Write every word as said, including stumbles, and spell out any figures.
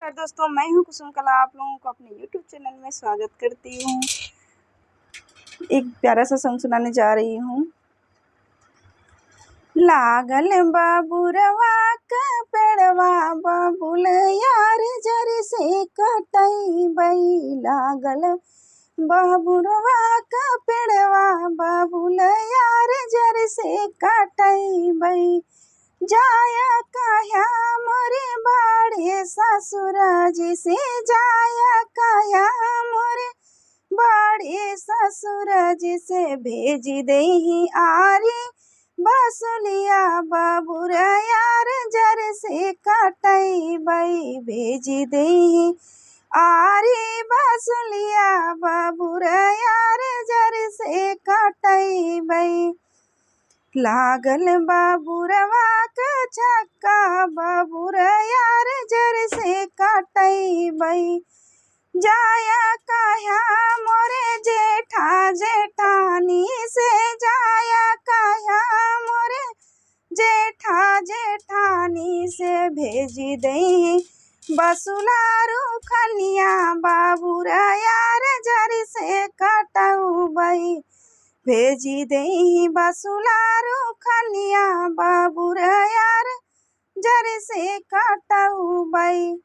नमस्कार दोस्तों, मैं हूं कुसुम कला, आप लोगों को अपने YouTube चैनल में स्वागत करती हूं। एक प्यारा सा सॉन्ग सुनाने जा रही हूं। लागल बबुरवा क पेड़वा, बबुल यार जर से कटई बई। लागल बबुरवा क पेड़वा, बबुल यार जर से कटई बई। जाया कह्या मोरे बाड़े ससुरा जी से, जाया कह्या मोरे बाड़े ससुरा जी से। भेज देही आरी बसुलिया, बबुर यार जर से कटई बई। भेज देही आरी बसुलिया, बबुर यार जर से कटई बई। लागल बबुरवा क छक्का, बबुर यार जर से कटई बई। जाया कह्या मोरे जेठा जेठानी से, जाया कह्या मोरे जेठा जेठानी से। भेज देही बसुला रुखनिया, बबुर यार जर से कटऊ बई। भेज देही बसुला रुखनिया, बबुर यार जर से कटऊ बई।